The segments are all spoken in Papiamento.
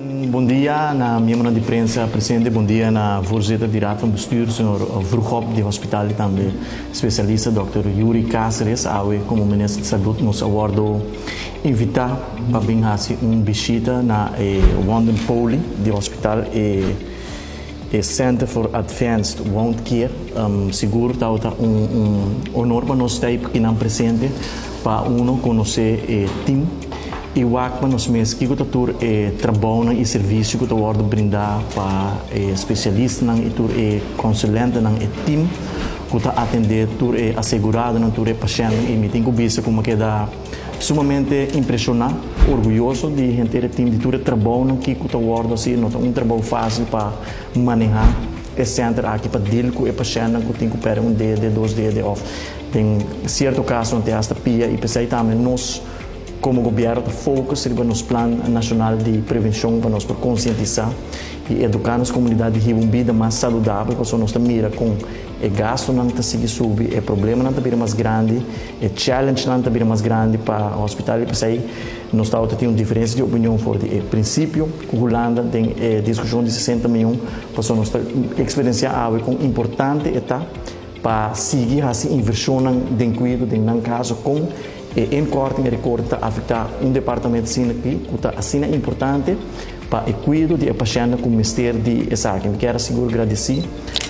Bon dia na miembro di prensa presente, bon dia na voorzitter di Raad van Bestuur, señor Vroegop di hospital, y tambe especialista Dr. Yuri Cáceres. Awe, como minister di Salud, nos a wordo invita pa bin haci un bishita na Wondenpoli di hospital e Center for Advanced Wound Care. Sigur ta un honor pa nos ta aki presente pa uno conoce e team y wak pa nos mes cu tur e trabou y servicio cu ta wordo brinda pa especialistanan y tur e consulentenan, e team cu ta atende tur e aseguradonan, tur e pashent. Y mi tin cu bisa cu mi a keda sumamente impresiona, orguyoso di henter e team, di tur e trabou cu ta wordo haci. No ta un trabou facil pa maneha e center aki, pa deal cu e pashent cu tin cu perde un dede, dos dede of den cierto caso tin hasta pia. Y pesey tambe nos como gobierno focus riba nos plan nacional di prevencion, pa nos por concientisa y educa nos comunidad di un bida mas saludabel, pasobra nos mira cu e gastonan ta sigui subi, e problemanan ta mas grandi, e challengenan ta mas grandi pa hospital. Y pesey nos ta tin un diferencia di opinion for di principio cu Hulanda tin e discusion di 60 miyon, pasobra nos ta experiencia con importante ta pa sigui e inversion den cuido, den caso cu e inkorting, e recorte ta afecta un departamento asina aki, cu ta asina importante pa e cuido di pashent cu mester di esaki. Mi kier sigur gradici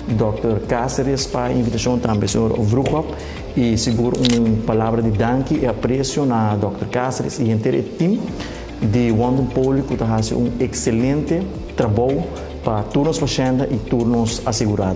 Dr. Cáceres pa e invitacion, tambe señor Vroegop, y sigur un palabra di danki y aprecio na Dr. Cáceres y henter e team di Wondenpoli, cu ta haciendo un excelente trabou pa tur nos pashent y tur nos asegurado.